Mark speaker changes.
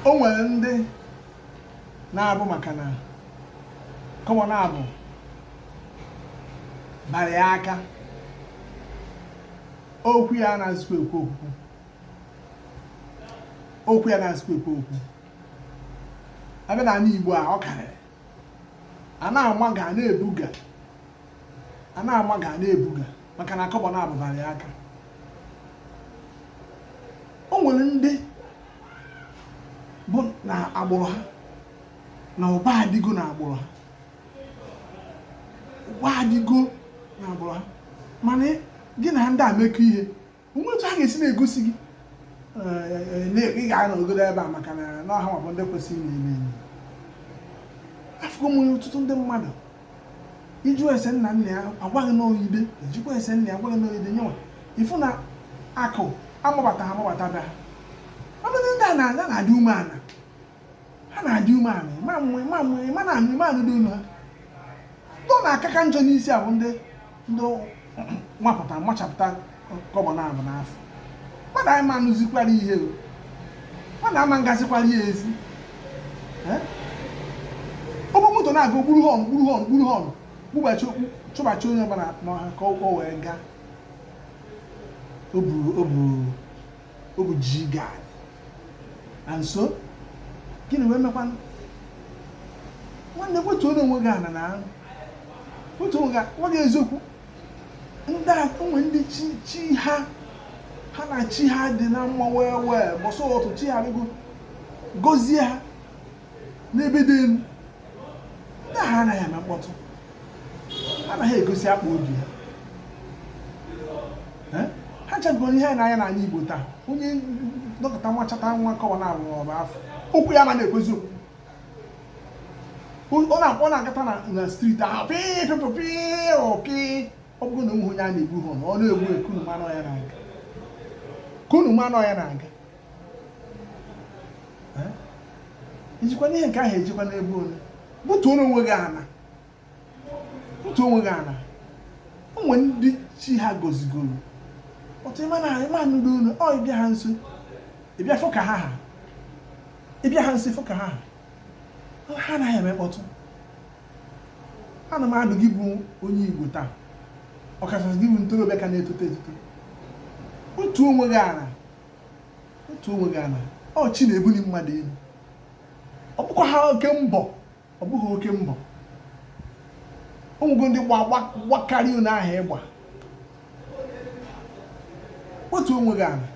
Speaker 1: O nwere ndị na-abụ maka na kọbọ naabọ bara ya aka, okwu ya anaghịzikwa ekwu okwukwu, okwu ya anaghịzikwa ekwu okwu. A bịa n'ala Igbo a, ọ karịrị a na-amaga a na-ebuga, a na-amaga a na-ebuga maka na kọbọ naabọ bara ya aka. O nwere ndị bụ na agbụrụ ha na ụba adịgo na agbụrụ ha, ụba adịgo na agbụrụ ha, mana gị na ndị a mekọ ihe, o nwe otu ha ga-esi na-egosi gị ị ga-anọgodo ebe a maka na na ha bụ ndị kwesịrị na-eme eme. Afụgo m ọtụtụ ndị mmadụ, ị jụọ ese nna nna ya, agwaghị n'oyide, ejikwa ese nna ya, agwaghị n'oyide nyenwa. Ị fụ na akụ amabata ha amabata be ha. Ọtụtụ ndị a na-adị umeala, ha na-adị umeala, ịma mmụ ịma mmụ ịma na anụ ịma anụ olu ha. Ndị ọ na-akaka njọ n'isi a bụ ndị ndị nwapụta machapụta kọbọ naabọ n'afọ. Mmadụ anyị ma anụzikwara ihe o, mmadụ ama ngazikwara ya ezi. Ọ bụ moto na-aga, gburu horn, gburu horn, gburu horn, gbugbachi okpu, chụbachi onye ọbụla n'ọha ka o wee gaa. O bu ji gad and so gịnị wee mekwanụ? Nwanne, wetuo onwe gị ana na wetuo onwe gị, gwa gị eziokwu. Ndị a onwe ndị chi chi ha ha na chi ha dị na mma wee wee bọsọ otu chi ha rịgo gọzie ha n'ebe dị elu. Ndị ahụ anaghị eme mkpọtụ, anaghị egosi akpa obi ha. Ha chebụrụ ihe anyị na-anya n'ala Igbo taa. Onye dọkịta nwachata nwa kọwa na abụọ ọba afọ, okwu ya ama na-ekwezi okwu. Ọ na-agata na street ahụ, pii pii pii pii. Ọ bụrụ na onwe onye a na-egbu ha, ọ na-egbu ekunu mmanụ ya na-aga, kunu mmanụ ya na-aga. Ijikwa n'ihe nke ahụ ejikwa n'ebe onye butuo onwe gị ana, butuo onwe gị ana. O nwere ndị chi ha gọzigoro otu ịma na ịma nụrụ unu. Ọ ịbịa ha nso, ịbịa fụ ka ha ha, ịbịa ha nso fụ ka ha ha, ha anaghị eme mkpọtụ. Ana m adụ gị bụ onye Igbo taa, ọkachasị gị bụ ntorobịa ka na-etoto etoto, butuo onwe gị ana, butuo onwe gị ana. Ọ chi na-ebuli mmadụ elu, ọ bụkwa ha oke mbọ, ọ bụghị oke mbọ. O nwego ndị gbakarị unu ahụ ịgba. Butuo onwe gị ana.